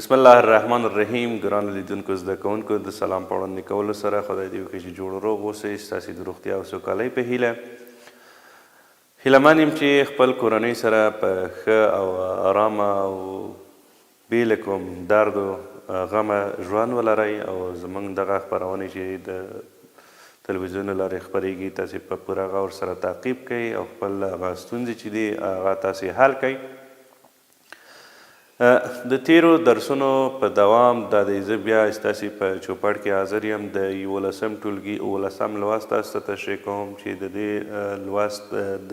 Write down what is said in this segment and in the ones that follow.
بسم الله الرحمن الرحیم. ګرانو لیدونکو، زده کوونکو، د سلام په وړاندې کولو سره، خدای دې وکړي چې جوړ روغ اوسئ. ستاسې د روغتیا او سوکالۍ په هیله، هیله من یم چې خپل کورنۍ سره په ښه او ارامه او بې له کوم درد او غمه ژوند ولرئ او زمونږ دغه خپرونې چې د تلویزیون له لارې خپرېږي، تاسې په پوره غور سره تعقیب کړئ او خپل هغه ستونزې چې دي، هغه تاسې حل کړئ. د تیرو درسونو په دوام، دا دی زه بیا ستاسې په چوپړ کې حاضر یم. د 11 ټولګي 17 لوست تاسو ته تشریح کوم چې د دې لوست د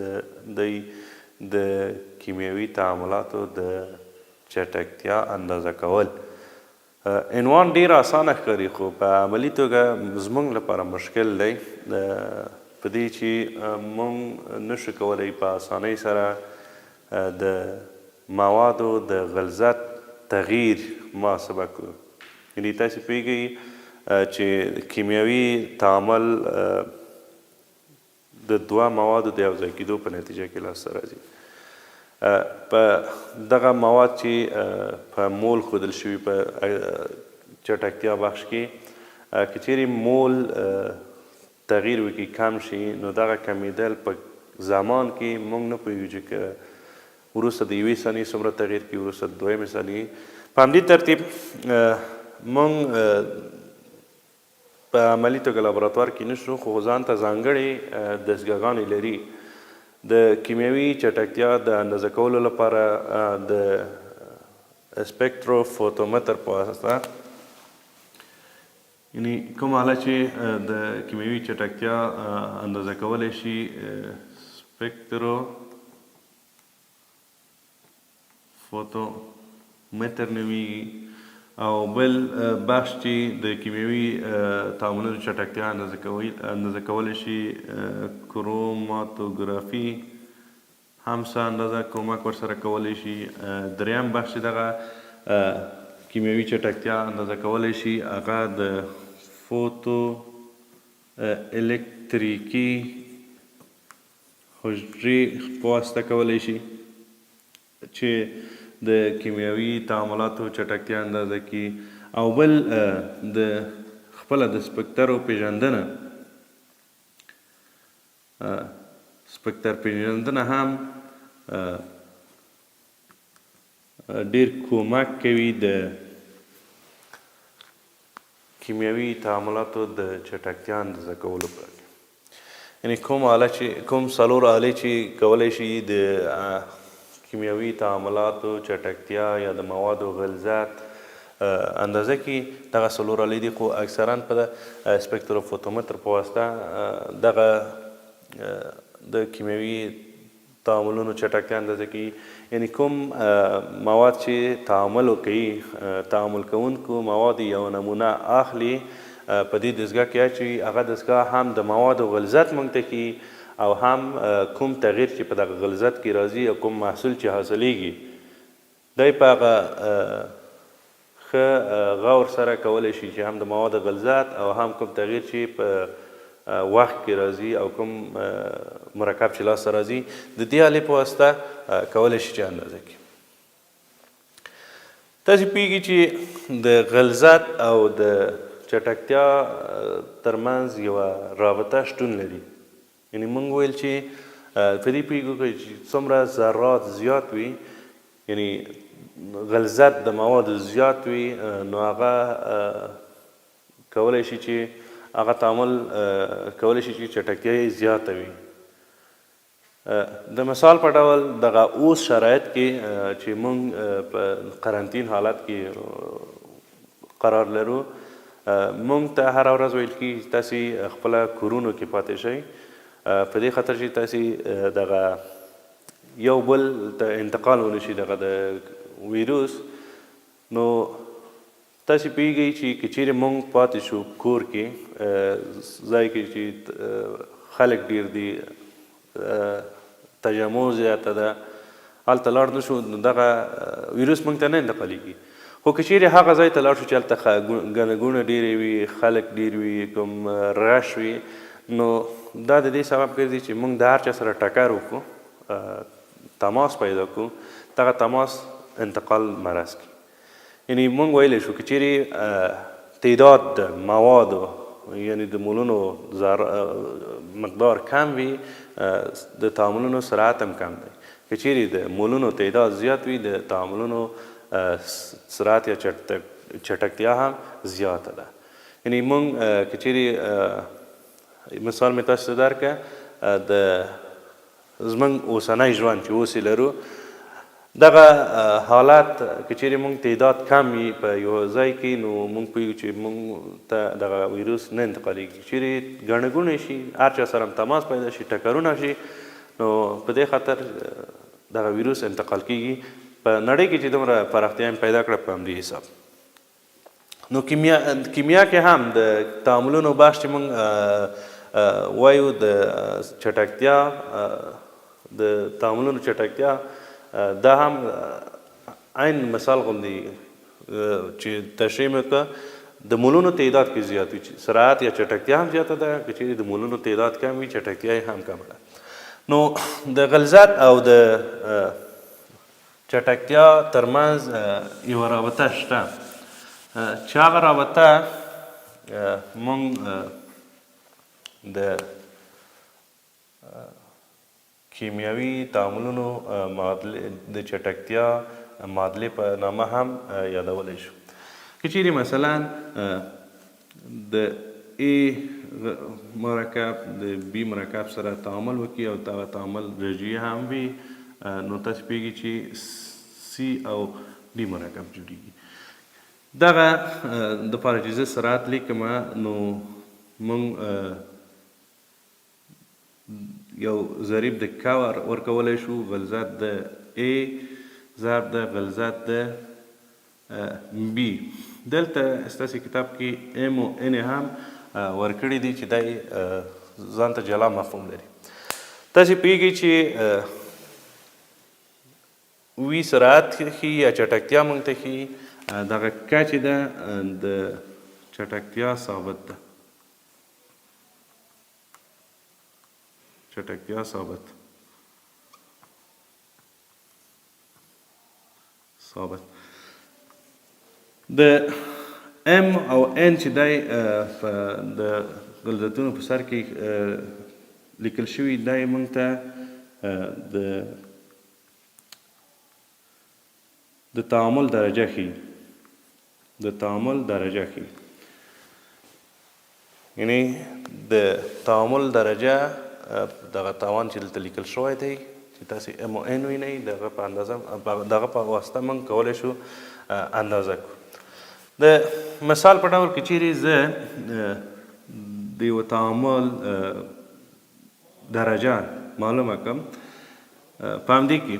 دی د کیمیاوي تعاملاتو د چټکتیا اندازه کول. عنوان ډیر اسانه ښکاري، خو په عملي توګه زمونږ لپاره مشکل دی، په دې چې مونږ نشو کولی په اسانۍ سره د موادو د غلظت تغییر محاسبه کړو. یعنی تاسو پوهیږئ چې کیمیاوي تعامل د دوه موادو د یوځای کېدو په نتیجه کې لاسته راځي. په دغه مواد چې په مول ښودل شوي په چټکتیا بخش کې، که چیرې مول تغییر وکړي، کم شي، نو دغه کمیدل په زمان کې موږ نه پوهیږو چې که وروسته د یوې ثانیې څومره تغییر کوي، وروسته د دویمې ثانیې. په همدې ترتیب موږ په عملي توګه لابراتوار کې نشو، خو ځان ته ځانګړې دستګاهګانې لري. د کیمیاوي چټکتیا د اندازه کولو لپاره د سپکتروفوتومتر په واسطه، یعنی کوم آله چې د کیمیاوي چټکتیا اندازه کولی شي، سپکترو فوتومتر نومیږي، او بل بخش چې د کیمیاوي تعاملونو چټکتیا اندازه کولی شي، کروماتوګرافي هم څه اندازه کومک ورسره کولی شي. دریم بخش چې دغه کیمیاوي چټکتیا اندازه کولی شي، هغه د فوتو الکتریکي حجرې په واسطه کولی شي چې د کیمیاوي تعاملاتو چټکتیا اندازه کړي، او بل د خپله د سپکترو پیژندنه، سپکتر پیژندنه هم ډیر کومک کوي د کیمیاوي تعاملاتو د چټکتیا اندازه کولو په. یعنی کوم آله چې، کوم څلور آلې چې کولی شي د کیمیاوي تعاملاتو چټکتیا یا د موادو غلظت اندازه کړي، دغه څلور آلې دي، خو اکثرا په سپکتروفوتومتر په واسطه دغه د کیمیاوي تعاملونو چټکتیا اندازه کوي. یعنی کوم مواد چې تعامل کوي، تعامل کوونکو مواد یو نمونه اخلي، په دې دستګاه کې اچوي، هغه دستګاه هم د موادو غلظت موږ ته ښیي او هم کوم تغییر چې په دغه غلظت کې راځي او کوم محصول چې حاصلیږي، دی په هغه ښه غور سره کولی شي چې هم د موادو غلظت او هم کوم تغییر چې په وخت کې راځي او کوم مرکب چې لاسته راځي، د دې آلې په واسطه کولی شي چې اندازه کړي. تاسو پوهیږئ چې د غلظت او د چټکتیا ترمنځ یوه رابطه شتون لري. یعنی مونږ ویل چې په دې پوهیږو چې څومره ذرات زیات وي، یعنی غلظت د موادو زیات وي، نو هغه کولی شي چې هغه تعامل کولی شي چې چټکتیا یې زیاته وي. د مثال په ډول، دغه اوس شرایط کې چې مونږ په قرنطین حالت کې قرار لرو، مونږ ته هره ورځ ویل کیږي چې تاسې خپله کورونو کې پاتې شئ، په دې خاطر چې تاسې دغه یو بل ته انتقال ونه شي دغه د ویروس. نو تاسې پوهیږئ چې که چیرې مونږ پاتې شو کور کې، ځای کې چې خلک ډیر دي، تجمع زیاته ده، هلته لاړ نه شو، نو دغه ویروس موږ ته نه انتقالیږي. خو که چیرې هغه ځای ته لاړ شو چې هلته ګڼه ګوڼه ډېرې وي، خلک ډېر وي، کوم رش وي، نو دا د دې سبب ګرځي چې موږ د هر چا سره ټکر وکړو، تماس پیدا کړو، دغه تماس انتقال مرض کړي. یعنی موږ ویلی شو که چیرې تعداد د موادو یعنی د مولونو مقدار کم وي، د تعاملونو سرعت هم کم دی. که چیرې د مولونو تعداد زیات وي، د تعاملونو سرعت یا چټکتیا هم زیاته ده. یعنی موږ که چیرې مثال مې تاسو ته درکړه، د زمونږ اوسنی ژوند چې اوس یې لرو، دغه حالت که چیرې مونږ تعداد کم وي په یو ځای کې، نو مونږ پوهیږو چې مونږ ته دغه ویروس نه انتقالیږي. که چیرې ګڼه ګوڼه شي، هر چا سره هم تماس پیدا شي، ټکرونه شي، نو په دې خاطر دغه ویروس انتقال کیږي. په نړۍ کې چې دومره پراختیا هم پیدا کړه په همدې حساب. نو کیمیا کې هم د تعاملونو بخش چې مونږ وایو د چټکتیا، د تعاملونو چټکتیا، دا هم عین مثال غوندې چې تشریح مې وکړه، د مولونو تعداد کې زیات وي سرعت یا چټکتیا هم زیاته ده، که چیرې د مولونو تعداد کم وي چټکتیا یې هم کمه ده. نو د غلظت او د چټکتیا ترمنځ یوه رابطه شته چې هغه رابطه مونږ د کیمیاوي تعاملونو معادلې د چټکتیا معادلې په نامه هم یادولی شو. که چیرې مثلا د A مرکب د B مرکب سره تعامل وکړي او دغه تعامل رجعي هم وي، نو تاسو پوهیږئ چې C او D مرکب جوړیږي. دغه دپاره چې زه سرعت لیکم، نو مونږ یو ضریب د کور ورکولی شو، غلظت د A ضرب د غلظت د B. دلته ستاسې کتاب کې M او N هم ورکړي دي چې دا ځان ته جلا مفهوم لري. تاسې پوهیږئ چې وی سرعت ښیي یا چټکتیا موږ ته ښیي، دغه کچې ده د چټکتیا ثابت ده، چټکتیا ثابت ثابت د M او N چې دی په د غلظتونو په سر کې لیکل شوي، دی موږ ته د د تعامل درجه ښیي، د تعامل درجه ښیي، یعنی د تعامل درجه دغه توان چې دلته لیکل شوی دی چې تاسې ام او ان وینئ، دغه په اندازه، دغه په واسطه موږ کولی شو اندازه کړو. د مثال په ډول که چیرې زه د یوه تعامل درجه معلومه کړم، په همدې کې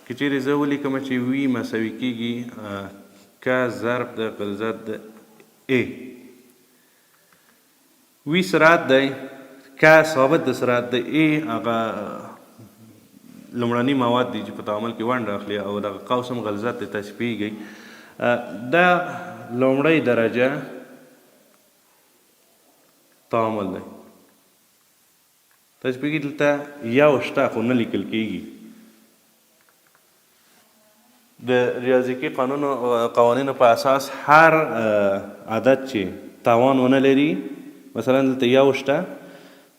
که چیرې زه ولیکم چې وی مساوي کیږي ک ضرب د غلظت د ای، وی سرعت دی، ک ثابت د سرعت دی، ای هغه لومړني مواد دي چې په تعامل کې ونډه اخلي، او دغه قوس هم غلظت دی، تاسې پوهیږئ. دا لومړۍ درجه تعامل دی، تاسې پوهیږئ دلته یو شته خو نه لیکل کیږي. د ریاضیکي قوانینو په اساس هر عدد چې توان ونه لري، مثلا دلته یو شته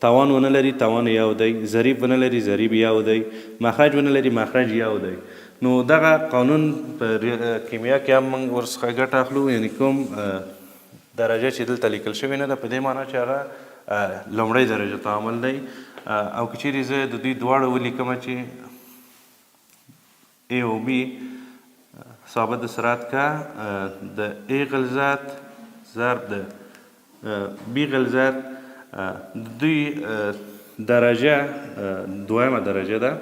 توان ونه لري، توان یو دی، ضریب ونه لري، ضریب یو دی، مخرج ونه لري، مخرج یو دی. نو دغه قانون په کیمیا کې هم موږ ورڅخه ګټه اخلو، یعنی کوم درجه چې دلته لیکل شوې نه ده په دې معنی چې هغه لومړۍ درجه تعامل دی. او که چیرې زه د دوی دواړو ولیکم چې A او B ثابت د سرعت کا د A غلظت ضرب د B غلظت، د دوی درجه دویمه درجه ده،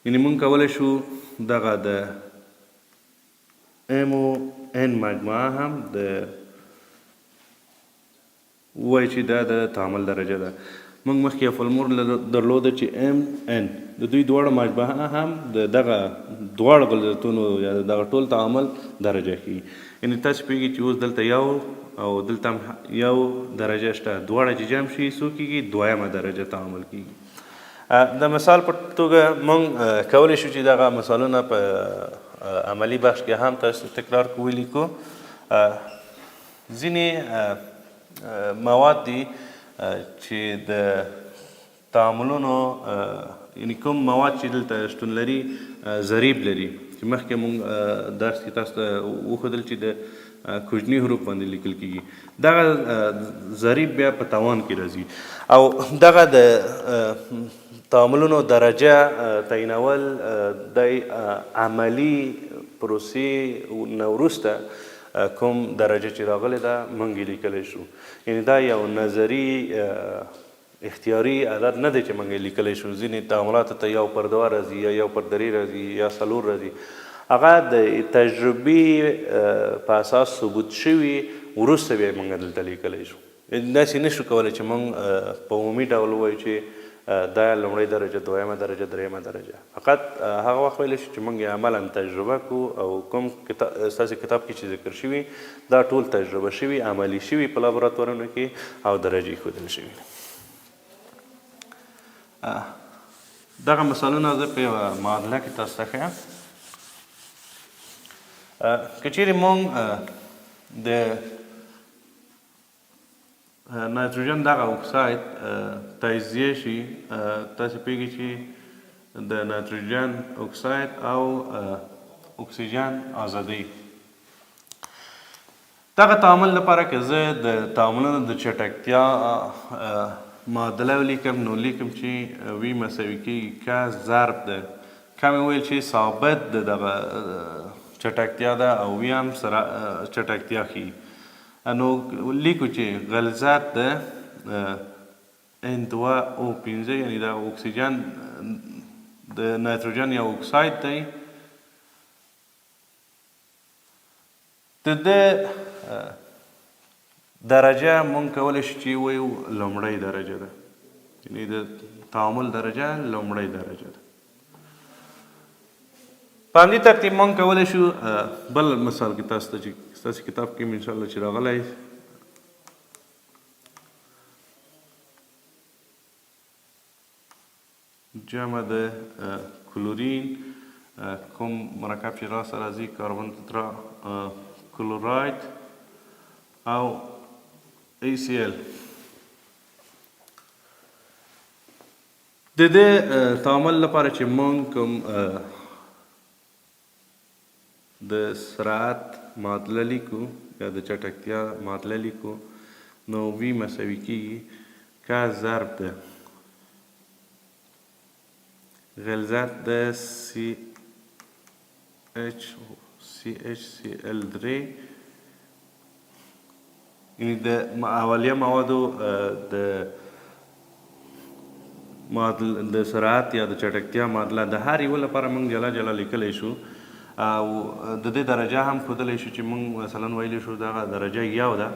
یعنی مونږ کولی شو دغه د M او N مجموعه هم د ووایو چې دا د تعامل درجه ده. موږ مخکې یو فلمور درلوده چې ام ان د دوی دواړو مشبهه هم د دغه دواړو غلظتونو یا د دغه ټول تعامل درجه ښیي. یعنې تاسو پوهیږئ چې اوس دلته یو او دلته هم یو درجه شته، دواړه چې جمع شي څو کیږي؟ دویمه درجه تعامل کیږي. د مثال په توګه موږ کولی شو چې دغه مثالونه په عملي بخش کې هم تاسو تکرار کو ولیکو. ځینې مواد دي چې د تعاملونو یعنی کوم مواد چې دلته شتون لري ضریب لري چې مخکې مونږ درس کې تاسو ته وښودل چې د کوچني حروف باندې لیکل کیږي، دغه ضریب بیا په توان کې راځي او دغه د تعاملونو درجه تعینول د عملي پروسې نه وروسته کوم درجه چې راغلې ده مونږ یې لیکلی شو. یعنی دا یو نظري اختیاري عدد نه دی چې مونږ یې لیکلی شو. ځینې تعاملاتو ته یو پر دوه راځي یا یو پر درې راځي یا څلور راځي، هغه د تجربې په اساس ثبوت شوي وروسته بیا مونږ دلته لیکلی شو. داسې نه شو کولی چې مونږ په عمومي ډول ووایو چې دا لومړۍ درجه، دویمه درجه، درېیمه درجه. فقط هغه وخت ویلی شو چې مونږ یې عملاً تجربه کړو او کوم ستاسې کتاب کې چې ذکر شوي دا ټول تجربه شوي، عملي شوي په لابراتوارونو کې او درجې ښودل شوي. دغه مثالونه زه په یوه معادله کې تاسو ته ښیم. که چیرې مونږ د نایتروجن دغه اکساید تجزیه شي، تاسو پوهیږئ چې د نایتروجن اکساید او اکسیجن ازادوي. دغه تعامل لپاره که زه د تعاملونو د چټکتیا معادله ولیکم نو لیکم چې وی مساوي کیږي ک ضرب د ک مې وویل چې ثابت د دغه چټکتیا ده او وی هم سره چټکتیا ښیي. نو لیکو چې غلظت د N2O5 یعنی دا اکسیجن د نایتروجن یو اکساید دی، د ده درجه مونږ کولی شو چې ووایو لومړۍ درجه ده، یعنی د تعامل درجه لومړۍ درجه ده. په همدې ترتیب مونږ کولی شو بل مثال کې تاسو ته چې ستاسو کتاب کې ان شاء الله چې راغلی جمع د کلورین کوم مرکب چې راسه راځي کاربن تترا کلوراید او ACl د دې تعامل لپاره چې مونږ کوم د سرعت معادله لیکو یا د چټکتیا معادله لیکو نو وی مساوي کیږي ک ضرب د غلظت د سی اچ سی اچ سی ال درې، یعنی د اولیه موادو د معادل د سرعت یا د چټکتیا معادله د هر یوه لپاره موږ جلا جلا لیکلی شو او د دې درجه هم ښودلی شو چې موږ مثلا ویلی شو دغه درجه یو ده،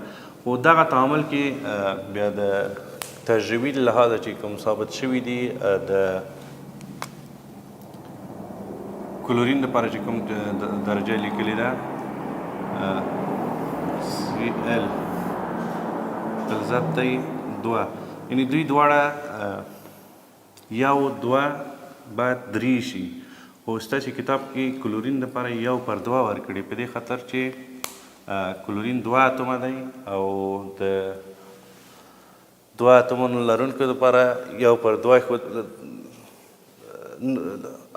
خو دغه تعامل کې بیا د تجربي لحاظه چې کوم ثابت شوي دي د کلورین لپاره چې کوم درجه لیکلې ده سی ال غلظت دی دوه، یعنی دوی دواړه یو دوه باید درې شي، خو ستاسو کتاب کې کلورین لپاره یو پر دوه ورکړي په دې خاطر چې کلورین دوه اتومه دی او د دوه اتومونو لرونکو لپاره یو پر دوه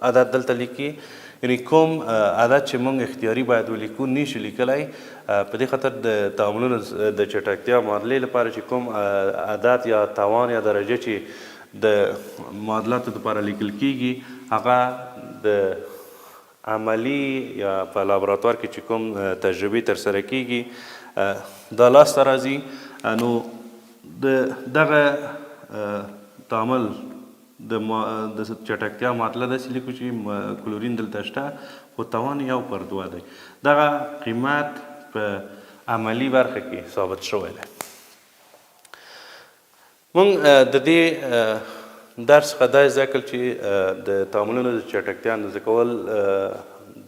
عدد دلته لیکي، یعنی کوم عدد چې مونږ اختیاري باید ولیکو نشو لیکلی، په دې خاطر د تعاملونو د چټکتیا معادلې لپاره چې کوم عدد یا توان یا درجه چې د معادلاتو لپاره لیکل کیږي هغه د عملي یا په لابراتوار کې چې کوم تجربې ترسره کیږي دا لاسته راځي. نو د دغه تعامل د چټکتیا معادله داسې لیکو چې کلورین دلته شته خو توان یو پر دوه دی، دغه قیمت په عملي برخه کې ثابت شوی دی. مونږ د دې درس څخه دا زده کړل چې د تعاملونو د چټکتیا اندازه کول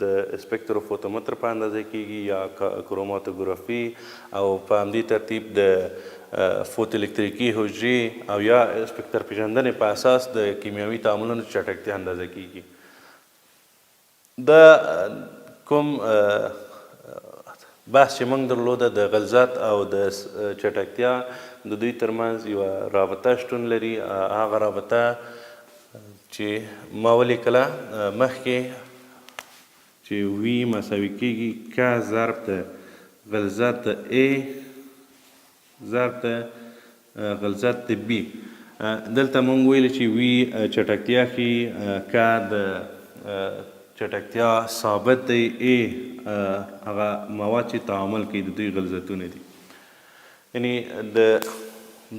د سپکتروفوتومتر په اندازه کیږي یا کروماتوګرافي او په همدې ترتیب د فوتوالکتریکي حجرې او یا سپکتر پیژندنې په اساس د کیمیاوي تعاملونو چټکتیا اندازه کیږي. دا کوم بحث چې موږ درلوده د غلظت او د چټکتیا د دوی ترمنځ یوه رابطه شتون لري، هغه رابطه چې ما ولیکله مخکې چې وی مساوي کیږي ک ضرب د غلظت د A ضرب د غلظت د بي. دلته مونږ ویل چې وي چټکتیا ښي، ک د چټکتیا ثابت دی، ای هغه مواد چې تعامل کوي د دوی غلظتونه دي. یعنی د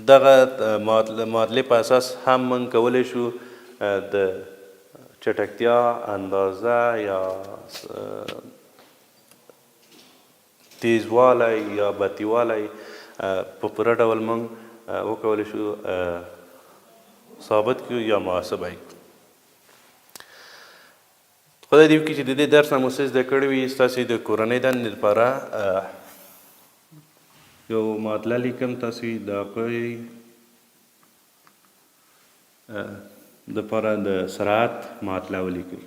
دغه معادلې په اساس هم مونږ کولی شو د چټکتیا اندازه یا تیزوالی یا بطیوالی په پوره ډول موږ وکولی شو ثابت کړو یا محاسبه یې کړو. خدای دې وکړي چې د دې درس نه مو څه زده کړي وي. ستاسې د کورنۍ دندې لپاره یو معادله لیکم، تاسې د هغې دپاره د سرعت معادله ولیکئ.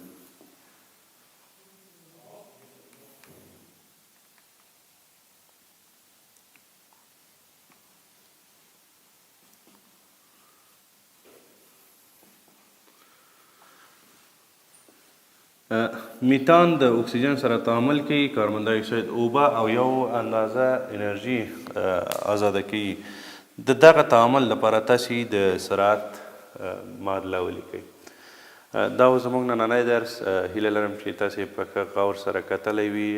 میتان د اکسیجن سره تعامل کوي، کاربن ډای اکساید، اوبه او یو اندازه انرژي ازاده کوي. د دغه تعامل لپاره تاسو د سرعت معادله ولیکئ. دا و زموږ نننی درس، هیله لرم چې تاسې په ښه غور سره کتلی وي،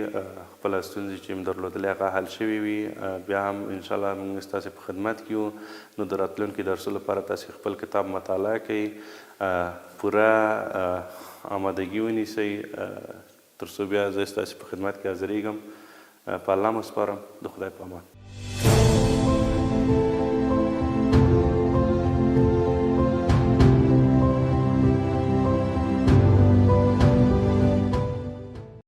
خپله ستونزې چې مو درلودلې هغه حل شوې وي، بیا هم ان شاء الله موږ ستاسې په خدمت کې یو، نو د راتلونکي درسو لپاره تاسې خپل کتاب مطالعه کړئ، پوره آمادګي ونیسئ، تر څو بیا زه ستاسې په خدمت کې حاضرېږم، په الله مو سپارم، د خدای په امان.